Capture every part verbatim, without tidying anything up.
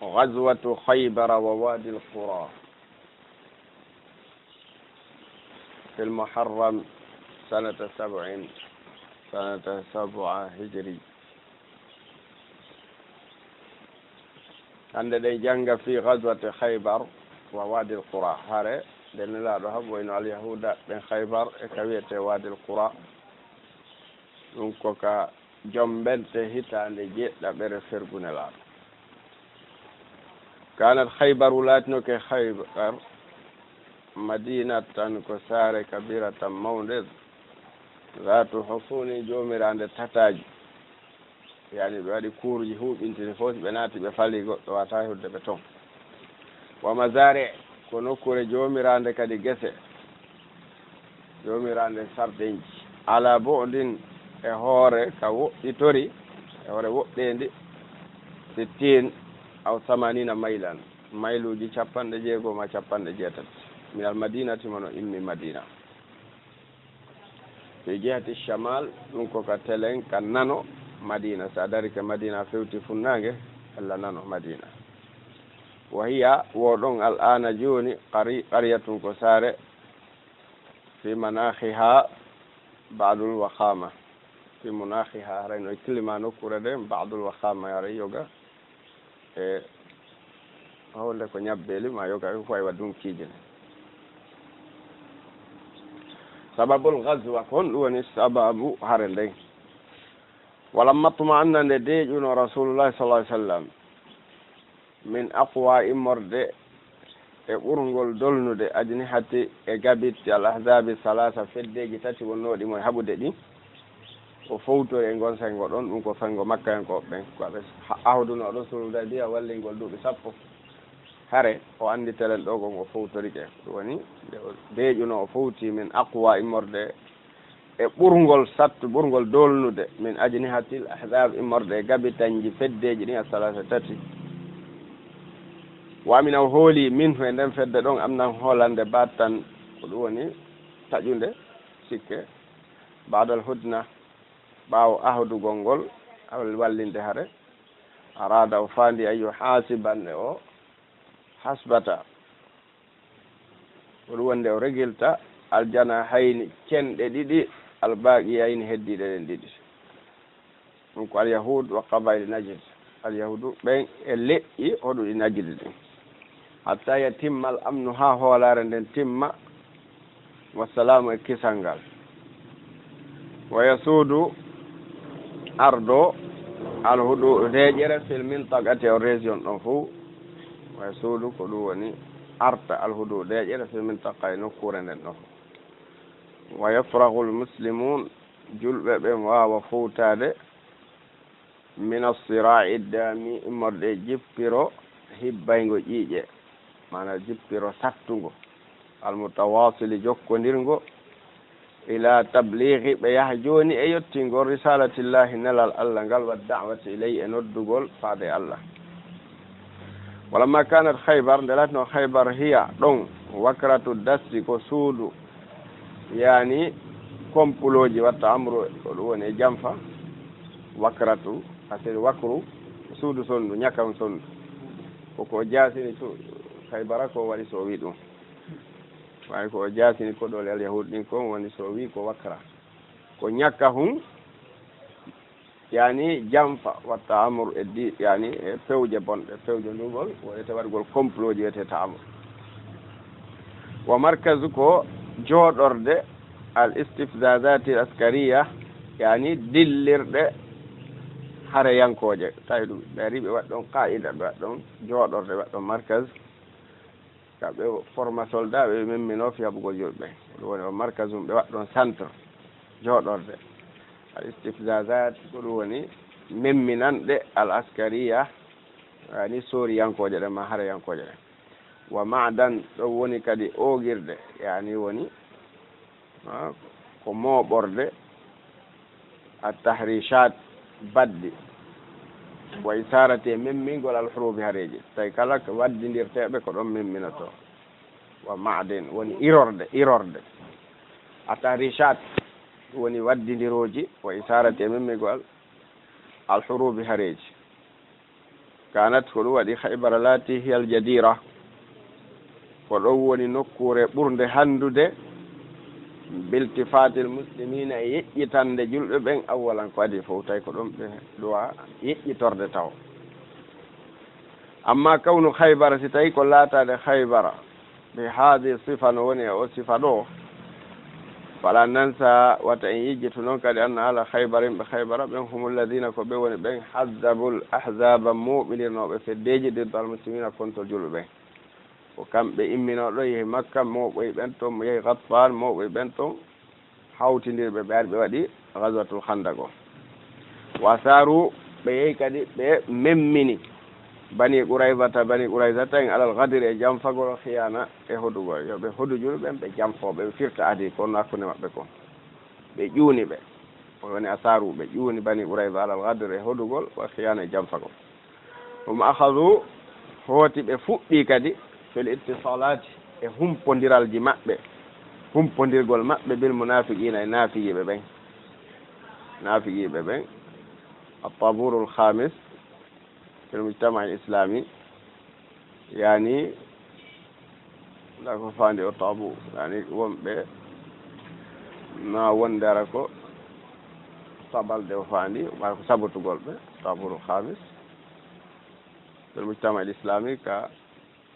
غزوة خيبر ووادي القرى في المحرم سنة سبع، سنة سبع هجري. Hannde ɗen jannga في غزوة خيبر ووادي القرى. Hare nde Nelaaɗo haɓoyno Alyahuuda ɓen Khaybar e ka wi'etee Waadil Qura. Ɗum ko ka jombente hitaande jeeɗiɗaɓere fergu Nelaaɗo. كانت خيبر, laatinoke Khaybar, مدينة, ko saare, كبيرة, mawnde, ذات حصون, joomiraande tataaji. Yani ɓe waɗi kuuruji huuɓintini fof, si ɓe naati ɓe fali goɗɗo waawataa heɓude ɓe ton. ومزارع, ko nokkuure joomiraande kadi gese, joomiraande sarɗenji. على بعد, e hoore ka woɗɗitori, e hoore woɗɗeendi, ستين أو ثمانين ميلا, mayluuji capanɗe jeego maa capanɗe jeetati, من المدينة, mo no immi Madiina. في جهة الشمال, ɗum ko ka telen ka nano Madiina. So a darike Madiina, a fewti funnaange, ella nano Madiina. وهي, wo ɗon الآن, jooni, قري-, قرية, ko saare, في مناخها بعض الوخامة. في مناخها, haray no e climat nokkuure nden, بعض الوخامة, haray yoga e hawle ko ñabbeeli maa yoga ko wayi wa dunkiiji ne. سبب الغزوة, ko honɗum woni sababu hare nden? ولما اطمأن, nde deeƴuno رسول الله صلى الله عليه وسلم, من أقوى, immorde e ɓurngol dolnude, أجنحة, e gabitti, الأحزاب الثلاثة, feddeeji tati wonnooɗi mo e haɓude ɗin. O fowtori e ngon senngo ɗon, ɗum ko senngo Makkankooɓe ɓen. Ko ɓe ha-, ahduno ɗon sulhul Hudaybiya, wallingol duuɓi sappo. Hare, o anndi telen ɗo kon o fowtorike. Ɗum woni, nde o deeƴuno, o fowti من أقوى, immorde e ɓurngol sattu, ɓurngol dolnude, من أجنحة الأحزاب, immorde e gabitanji feddeeji ɗin, الثلاثة, tati. وأمن, o hooli, منه, e nden fedde ɗon, أمنا, hoolande, باتا, ko ɗum woni taƴunde sikke, بعد الهدنة, ɓaawo ahdugol ngol, wallinde hare, أراد, o faandi, أن يحاسب, nde o hasbata, ko ɗum wonde o regilta, الجناحين, cenɗe ɗiɗi, الباقيين, heddiiɗe ɗen ɗiɗi. Ɗum ko Alyahuud وقبائل نجد. Alyahuudu ɓen e leƴƴi hoɗuɗi Najidi ɗin. حتى يتم الأمن, haa hoolaare nden timma, والسلام, e kisal ngal. ويسود, ardo, الهدوء, deeƴere, في المنطقة, e o région ɗon fow. ويسود, ko ɗum woni arta, الهدوء, deeƴere, في المنطقة, e nokkuure nden ɗon fow. ويفرغ المسلمون, julɓe ɓen waawa fowtaade, من الصراع الدامي, immorde e jippiro hibbayngo ƴiiƴe, maanaa jippiro sattungo, المتواصل, jokkondirngo, إلى تبليغ, ɓe yaha jooni e yottingol, رسالة الله, nelal Allah ngal, والدعوة إليه, e noddugol faade e Allah. ولما كانت خيبر, nde laatino Khaybar, هي, ɗon, وكرة الدس, ko suudu, yani, kompulooji, watta amru, ko ɗum woni e jamfa, wakratu, asiri wakru, suudu sonndu, ñakka on sonndu. Ko ko jaasini su-, Khaybara ko waɗi so o wi ɗum. Waawi ko o jaasini koɗooli Alyahuud ɗin kon woni so o wi ko wakra. Ko ñakka hun, yani, jamfa, watta amru e di, yani, e pewje bonɗe, pewje ndugol, wiyete waɗugol complot ji wiyete ta'amur. ومركز, ko jooɗorde, الاستفزازات العسكرية, yani, dillirɗe hareyankooje. Tawi ɗum, ɓe ari ɓe waɗi ɗon qaa'ida, ɓe waɗi ɗon jooɗorde, ɓe waɗi ɗon markaz. Ka ɓe forma soldat, ɓe memminoo fii haɓugol yimɓe. Ɗum woni o markazum, ɓe waɗi ɗon centre jooɗorde. Al istifzazat, ko ɗum woni memminanɗe al askariya, yani sooriyankooje ɗen maa hareyankooje ɗen. Wa ma'dan, ɗon woni kadi oogirde, yani woni, ha, ko mooɓorde, at-tahrishat, baddi, wa isarati, e memmingol al-hurubi, hareeji. Tawi kala ko waddindirteeɓe ko ɗon memminotoo. Wa ma'din, woni irorde, irorde. At-tahrishat, woni waddindirooji, wa isarati, e memmingol al-hurubi, hareeji. Kanat, ko ɗum waɗi Khaybara laati hiyal jadira, ko ɗon woni nokkuure ɓurnde hanndude, biltifatil muslimina, e yeƴƴitande julɓe ɓen, awwalan, ko adii fof, tawi ko ɗon ɓe ɗuwa yeƴƴitorde taw. Amma kawnu Khaybara, si tawi ko laataade Khaybara, bi haadi sifa, no woni e o sifa ɗo, fala nansa, wata en yejjitu noon kadi, anna ala Khaybara, yimɓe Khaybara ɓen, humul ladina, ko ɓe woni ɓen, hazzabul ahzaba, mooɓinirnooɓe feddeeji, diddal muslimina, kontol julɓe ɓen. Ko kamɓe imminoo ɗo, yehi Makka, mooɓoyi ɓen ton, yehi Ghatfan, mooɓoyi ɓen ton, hawtindirɓe ɓe ari ɓe waɗi Ghazwatul Khandaq o. Wa saru, ɓe yehi kadi ɓe memmini Bani Qurayzata, Bani Qurayzata en, alal ghadri, e janfagol, khiyana, e hodugol. Yo ɓe hodu julɓe ɓen, ɓe janfoo ɓe, ɓe firta adii kon hakkunde maɓɓe kon. Ɓe ƴuuni ɓe. O woni asaru, ɓe ƴuuni Bani Qurayza alal ghadri, e hodugol, wa khiyana, e janfagol. Hum akhadhu, hooti ɓe fuɗɗii kadi, fil ittisalati, e humpondiralji maɓɓe, humpondirgol maɓɓe, bil munafiqina, e naafiqiiɓe ɓen. Naafiqiiɓe ɓen, at-taburul khamis fil mujtama al islami, yani, nda ko faandi o tabu, yani, wonɓe na wonde ara ko sabalde o faandi, wala ko sabotugol ɓe, taburul khamis fil mujtama al islami, ka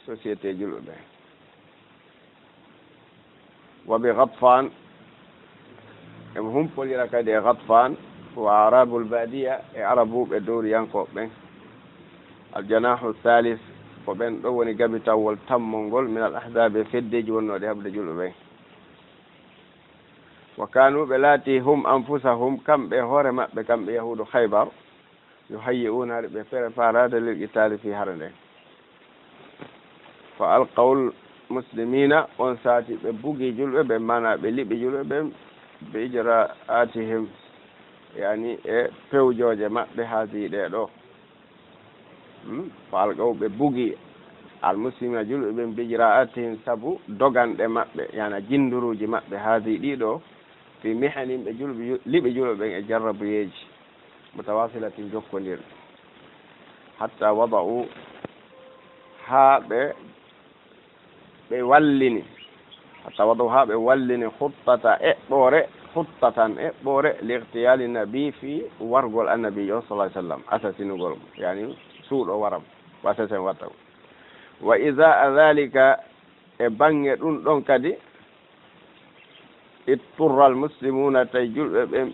société julɓe ɓe. Wa bi Ghatfan, emo humpondira kadi e Ghatfan, wa arabul badiya, e arabuɓe dowriyankooɓe ɓen. Al janahu thalith, ko ɓen ɗo woni gabitawol tammol ngol, min al ahzabi, e feddeji wonnooɗi haɓde julɓe ɓen. Wa kanu, ɓe laati, hum anfusahum, kamɓe e hoore maɓɓe, kamɓe yahuudu Khaybar, yuhayyi'una, ɓe préparade lil qitaali fii hare nden. Fa alqawul muslimina, on saati ɓe bugi julɓe ɓen, maanaa ɓe liɓi julɓe ɓen, bi ijra'atihim, yani e pewjooje maɓɓe, haadihi, ɗee ɗoo. Hmm? Fa alqaw, ɓe bugi al muslimina, julɓe ɓen, bi ijra'atihim, sabu doganɗe maɓɓe, yani jinnduruuji maɓɓe, haadihi, ɗii ɗoo, fi mihanin, ɓe julɓe, liɓi julɓe ɓen e jarrabuyeeji, mutawasilatin, jokkondirɗi, hatta wada'u, haa ɓe, ɓe wallini, hatta wada'u, haa ɓe wallini, khuttata, eɓɓoore, khuttatan, eɓɓoore, li iqtiyali nabi, fii wargol annabi on, sallallahu alaihi wasallam, asasinugol mo, yani suuɗo wara mo, ko asasin watta ko. Wa iza dhalika, e baŋŋe ɗum ɗon kadi, itturral muslimuna, tawi julɓe ɓen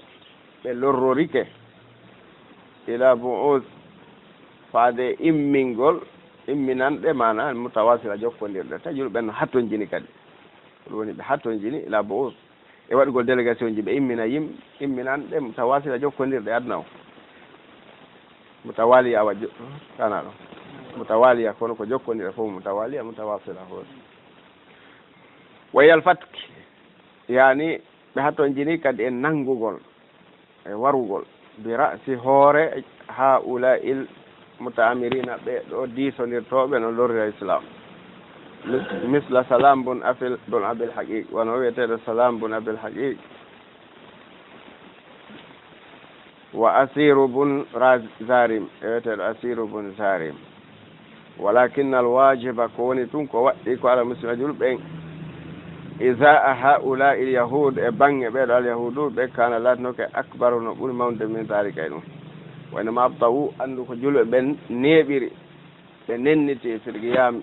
ɓe lorrorike, ila bu'us, faade immingol, imminanɗe, maana mutawasila, jokkondirɗe, tawi julɓe ɓen no hatonjini kadi. Ɗum woni ɓe hatonjini, ila bu'us, e waɗugol délégation ji, ɓe immina yim-, imminanɗe mutawasila, jokkondirɗe aduna o. Mutawaliya wa jo-, kana ɗo. Mutawaliya, kono ko jokkondirɗe fof mutawaliya, mutawasila fof. Wa yal fatki, yani ɓe hatonjini kadi e nanngugol, e warugol, bi ra'si, hoore, haula'il muta'amirina, ɓe ɗo diisondirtooɓe no lorrira Islam. Mis-, misla Salam bun Afil, bun Abil Haqiq, wano wiyeteeɗo Salam bun Abil Haqiq, wa Asiru bun Raz-, Zarim, e wiyeteeɗo Asiru bun Zarim. Walakin al wajiba, ko woni tun ko waɗɗii ko ala muslima julɓe ɓen, iza a haula il yahud, e baŋŋe ɓeeɗo al yahuduɓe, kana, laatinoke, akbaru, no ɓuri mawnude, min dhalika, e ɗum. Wa innama abta'u, anndu ko julɓe ɓen neeɓiri, ɓe nenniti, fil qiyam,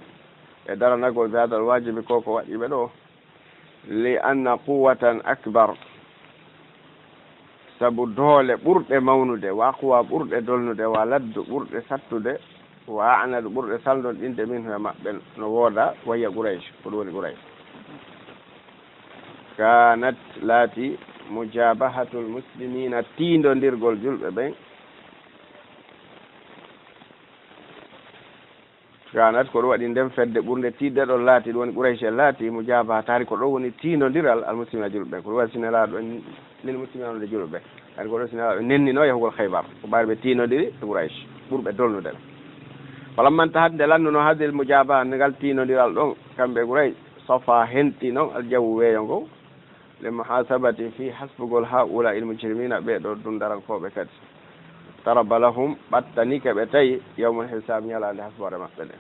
e daranagol, bi hadal wajibi, ko ko waɗɗii ɓe ɗo. Li anna quwwatan akbar, sabu doole ɓurɗe mawnude, wa aqwa ɓurɗe dolnude, wa laddu ɓurɗe sattude, wa a'nadu ɓurɗe salndonɗinde, minhu e maɓɓe no wooda, wa hiya Quraysh, ko ɗum woni Quraysh. Kanat, laati, mujabahatul muslimina, tiindondirgol julɓe ɓen, kanat, ko ɗum waɗi nden fedde ɓurnde tiiɗde ɗon laati, ɗum woni Quraysh en laati, mujabaha, taari ko ɗon woni tiindondiral al muslimina julɓe ɓen. Ko ɗum waɗi si Nelaaɗo en, lil muslimina, wonde julɓe ɓen. Taari ko ɗon si Nelaaɗo en nennino yahugol Khaybar. Ko ɓaari ɓe tiindondiri e Quraysh, ɓurɓe dolnude ɓe. Falamma intahat, nde lannuno hadil mujabaha, ngal tiindondiral ɗon, kamɓe e Quraysh, safa, henti non, al jawu, weeyo ngo, li muhasabati, fii hasbugol, haula il mujrimina, ɓee ɗoo dundarankooɓe kadi. Taraba lahum, ɓattanike ɓe tawi, yawmal hisaab, ñalaande hasboore maɓɓe nde.